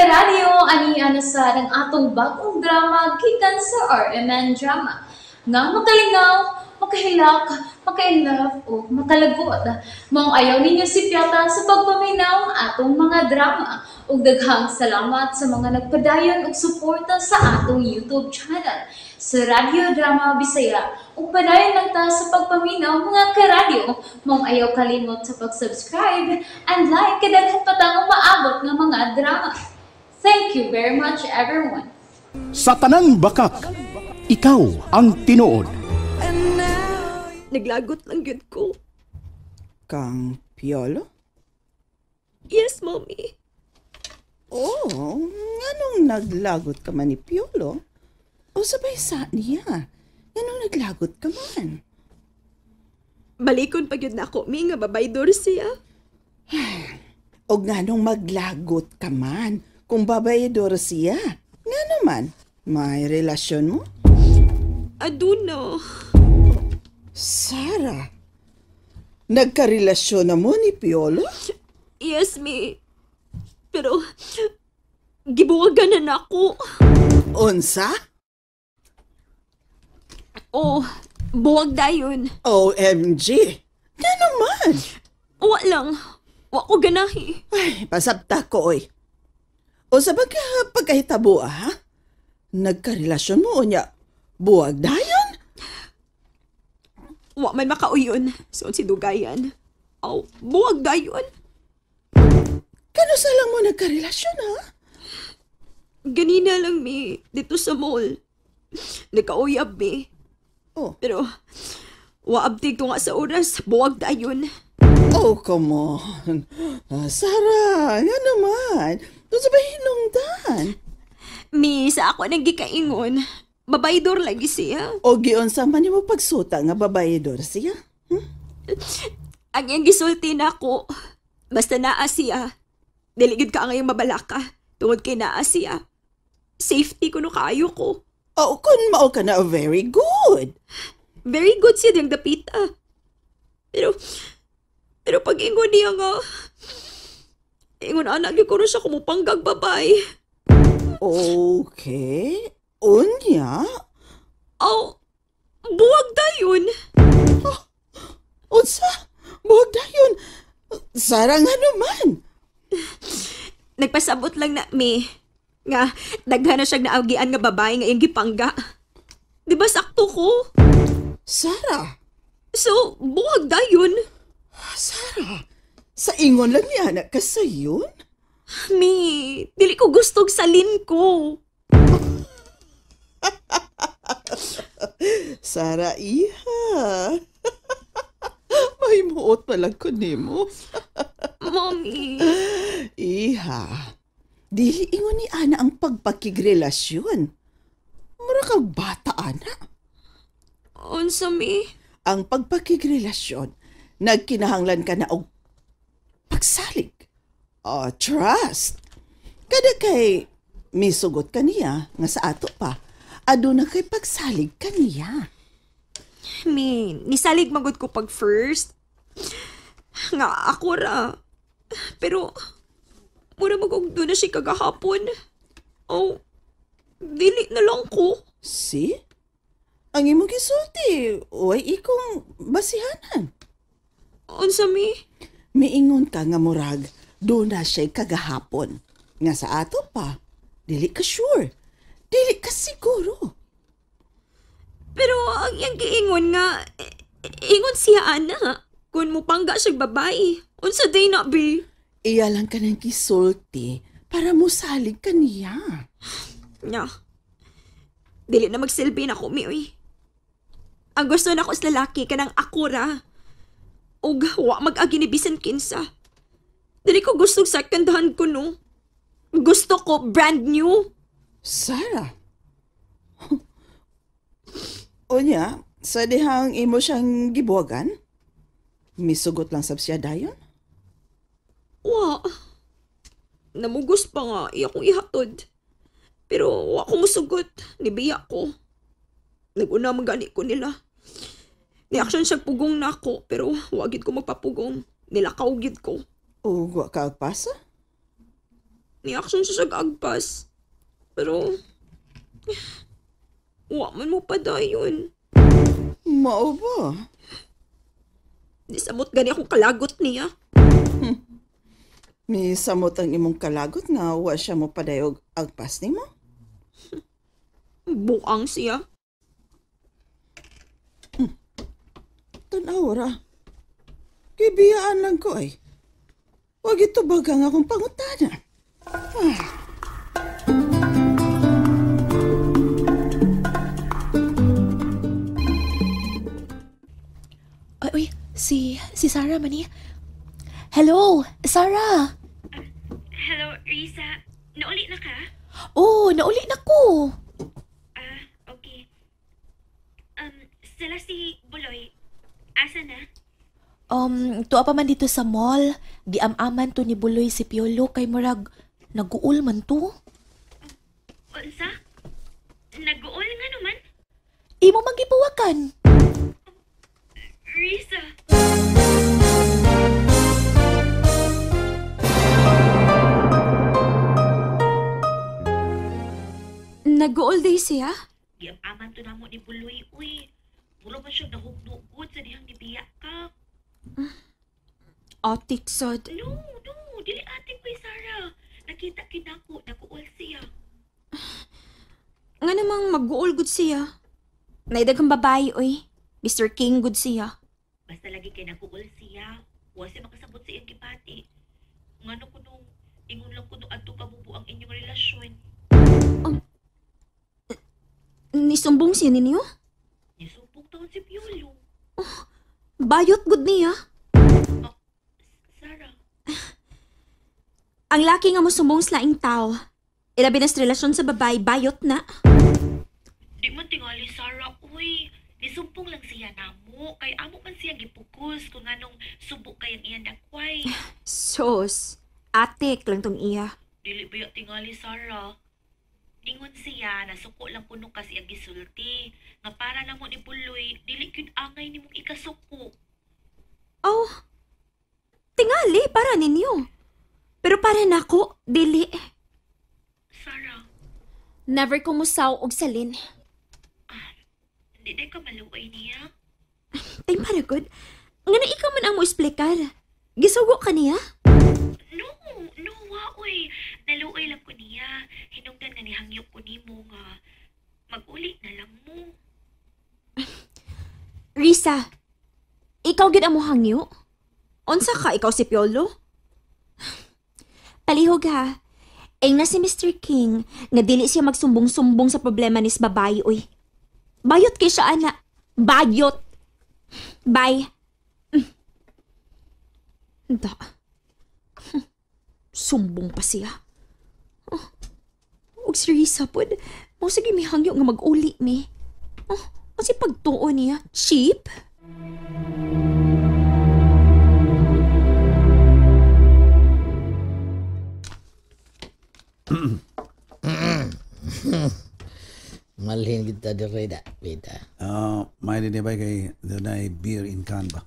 Karadyo, ani ana sa ang atong bagong drama gikan sa RMN Drama nga makalingaw, makahilak, maka-inlove o makalagot. Maong ayaw ninyo sipyata sa pagpaminaw ang atong mga drama. Ug daghang salamat sa mga nagpadayon og suporta sa atong YouTube channel sa Radyo Drama Bisaya. Ug padayon lang ta sa pagpaminaw, mga karadyo. Maong ayaw kalimot sa pag-subscribe and like kay daghan pa tang umaabot nga mga drama. Thank you very much, everyone. Sa tanang bakak, ikaw ang tinuod. Naglagot lang gyud ko. Kang Piolo? Yes, Mommy. Oh, nganong naglagot ka man ni Piolo? O sabay sa niya? Nganong naglagot ka man? Balikon pa gyud na ako, Mi, nga babaydor siya. O nganong maglagot ka man kung babayador siya? Ngano man? May relasyon mo? Aduna. Sarah, nagkarelasyon na mo ni Piolo? Yes, Mi. Pero, gibuwagan na nako. Unsa? Oh, buwag dayon. OMG! Ngano man? Wa lang. Wa ko ganahi. Ay, pasabta ko, oy. O sa pagkahitabo, ha? Nagkarelasyon mo, unya, buwag dayon? Wa man makauyon. So, si Dugayan. Aw, buwag dayon. Kanusa lang mo nagkarelasyon, ha? Ganina lang, Mi. Dito sa mall. Nagkauyab, Mi. Oh. Pero, wa abtig ko nga sa oras. Buwag dayon. Oh, come on. Ah, Sarah, ngano man? Doon sa hinungdan? Mi, sa ako nang gikaingon. Babaydor lagi siya. O giunsa man nimo pagsuta nga babayador siya? Ang iyang gisulti nako, basta naa siya. Dili gyud ka ngayong mabalaka tungod kay naa siya. Safety kuno kaayo ko. Oh, kung mao ka na, very good. Very good siya diyang dapita. Pero pag ingon niya nga, ingon ana gyud ko siya kumupanggag babay. Okay. Unya? Aw, buwag dayon. Unsa? Buwag dayon. Sarah, ngano man? Nagpasabot lang na mi nga daghan na siyang naagian nga babae nga iyang gipangga. Di ba sakto ko? Sarah, So, buwag dayon. Sarah, sa ingon lang niya na kasayon? Mi, dili ko gustog salin ko. Sarah, iha. May muot pa lang ko nimo. Mommy. Iha, dili ingon ni ana ang pagpakigrelasyon. Mura kag bata, ana. Unsa, Mi? Ang pagpakigrelasyon, nagkinahanglan ka na og pagsalig. Oh, trust. Kada kay misugot ka niya nga sa ato pa, aduna kay pagsalig ka niya. Mi, nisalig magud ko pag first. Nga ako ra. Pero, mura magugdo na siya kagahapon. Oh, dili na lang ko. See? Ang imong gisulti, way ikong basihanan. Unsa, Mi? Miingon ka nga murag, doon na siya kagahapon. Nga sa ato pa, dili ka sure. Dili ka siguro. Pero ang iyang giingon nga, ingon siya ana. Kung mupangga siya babae. Unsa day na, be? Iya lang ka ng gisulti para musalig ka niya. Nya. Dili na magsilbi na ko, mi, uy. Ang gusto na ko sa lalaki kanang ako ra. Ug wa mag-agi ni bisan kinsa. Dili ko gusto second hand ko, no. Gusto ko brand new. Sarah. Unya, sa dihang imo siyang gibuwagan? Misugot lang sab siya dayon? Wa. Namugos pa nga, iya kong ihatod. Pero wa ko musugot, nibiya ko. Nag-una man gani ko nila. Ni-action siya pugong na ako, pero wa gid ko magpapugong. Nilakaw gid ko. O wa ka pasa? Ni-action siya sa agpas. Pero, wa man mo pa dayon. Mao ba? Di samot gani akong kalagot niya. Misamot ang imong kalagot nga wa siya mo padayog agpas nimo? Buang siya. Tanaw ra. Gibiyaan lang ko ay. Wag ito bagang akong pangutana. Ay, uy, si Sarah man ni. Hello, Sarah. Hello, Risa. Nauli na ka? Oh, nauli na ko. Okay. Sila si Buloy. Asa na? Tuwa pa man dito sa mall. Giam-aman to ni Buloy si Piolo kay murag naguol man to. Unsa? Naguol nga naman? Imo magipuwakan. Risa. Nag-all day siya? Giam-aman to namo ni Buloy, uy. Mura man siya nahugdugod sa dihang nibiya ka. Atik sad. No, dili atik ko, Sarah. Nakita kinako, naguol siya. Nga namang mag-uol gud siya. Naidaghang babae, oy. Mr. King gud siya. Basta lagi kay naguol siya. Wa siya makasabot sa iyang gibati. Ngano ko nung ingon lang ko nung adto kabubo ang inyong relasyon. Nisumbong siya ninyo? Nisumbong taon si Piolo. Oh, bayot gud niya. Oh, Sarah. Ang laki nga mosumbong sa laing tao. Ilabi na sa relasyon sa babae, bayot na. Di man tingali, Sarah, uy. Nisumbong lang siya namo. Kay amo man siyang gipugos kung anong subo kayang iyang dakway. Sos, atik lang tong iya. Dili ba tingali, Sarah? Ingon siya, nasuko lang kuno kasi ang gisulti. Nga para namo ni Buloy, dili gyud angay nimong ikasuko. Oh, tingali para ninyo. Pero para nako, dili. Sarah. Never ko musaw og salin. Hindi na ka maluway niya. Tay maragod, nga na ikaw man ang mo esplikar. Gisugo ka niya? No, wa oy. Naluoy lang ko niya. Hinungdan nga nihangyo ko nimo nga mag-uli na lang mo. Risa, ikaw gid ang mohangyo? Unsa ka ikaw si Piolo? Palihog ha. Eng na si Mr. King nga dili siya magsumbong-sumbong sa problema nis babae oy. Bayot kay siya ana. Bayot. Bye. Da. Sumbong pa siya. Oh. Og si Risa pod. Mo sige mi hangyo nga mag-uli mi. Oh, kasi pagtuo niya, cheap. Malhin kita dire da, bita. May din ba kay dunay beer in can ba?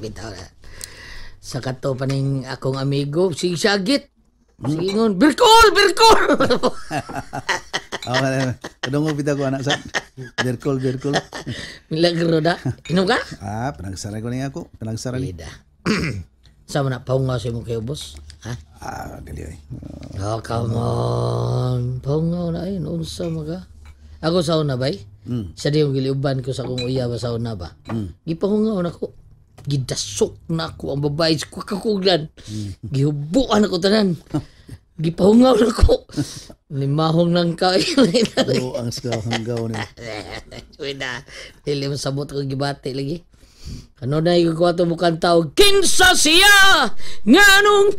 Bitaw na. Sa kato pa ning akong amigo, si Sagit. Singon, Birkol, Birkol. Okay, kadungog bitaw ko anak sa Birkol, Birkol. Milagro da. Inom ka? Ah, pinagsara ko niya ako, pinagsara ni. Bida. Sa man na paungaw sa imong kayo, boss? Ha? Ah, dili ay. Oh, come on. Paungaw na ay, unsa maga. Ako sa una bay. Sa di yung giliuban ko sa akong uya ba sa una ba. Gipahungaw na ko. Gidasok na ako ang babae sa kakuglan. Gihubuan ako tanan. Gipahungaw na ko. Limahong lang ka. Oo, ang hanggaw niya. Wala. Dili mo sabot ko gibati lagi. Ano na ikukuha ito mukhang tao? Kinsa siya! Nganong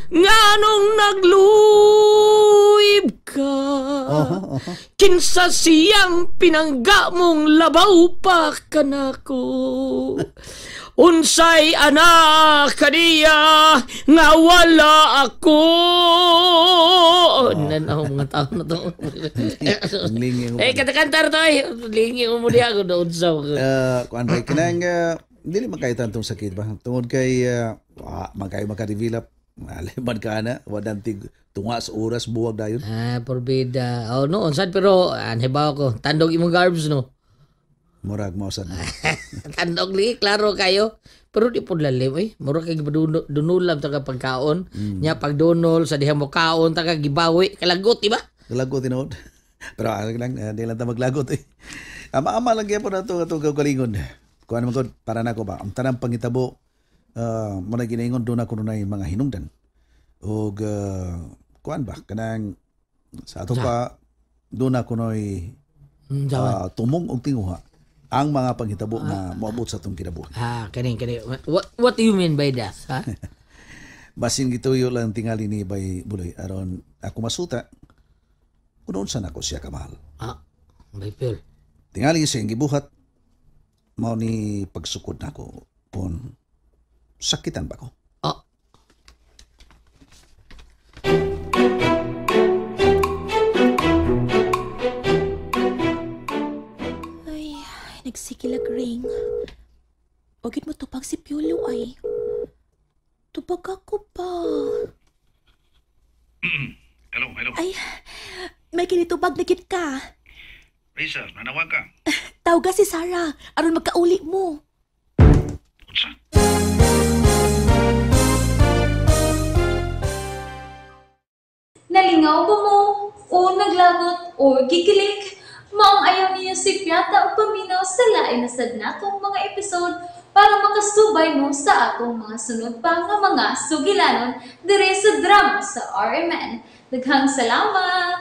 nagluib ka? Kinsa siyang pinangga mong labaw pa kanako? Unsay anak kaniya nga wala ako? Nanaw mga tao na to. Eh, kanta-kanta to eh. Lingi mo muli ako doon sa... Kuan ba, kinang... dili makaitan tong sakit ba? Tungod kay makayo makadevelop Maliman ka na, wadan tig tunga sa oras buwag dayon. Ah, porbida. Oh, no, sad pero anhibaw ko. Tandog imong garbs no. Murag mo sad. Tandog li, klaro kayo. Pero di po lalim eh. Murag kay dunulam ta ka pagkaon. Nya pagdunol sa diha mo kaon ta ka gibawi kalagot, di ba? Lagot tinuod. Pero ano lang, di lang ta maglagot eh. Ama-ama lang gyapon ato atong kaugalingon. Kuan man gud para nako ba ang tanang pangitabo mo na ginaingon doon ako nunay mga hinungdan. Og kuan ba kanang sa ato pa doon ako noy tumong og tinguha ang mga panghitabo nga moabot sa atong kinabuhi. Ah, kani kani. What do you mean by that? Ha? Basin gituyo lang tingali ni Bay Buloy aron ako masuta kung unsa nako siya kamahal. Ah, Bay Piol. Tingali siya ang gibuhat mao ni pagsukod nako kung sakitan ba ko. Ah. Ay, nagsikilag ring. Wagit mo tupag si Piolo ay. Tupag ako pa. Hello, hello. Ay, may kinitubag na gid ka. Risa, nanawag ka. Tawga si Sarah, aron magkauli mo. Unsa? Nalingaw ba mo? O naglagot o gikilig? Maong ayaw niyo si Piata o paminaw sa lain na sad natong mga episode para makasubay mo sa atong mga sunod pa nga mga sugilanon dire sa drama sa RMN. Daghang salamat!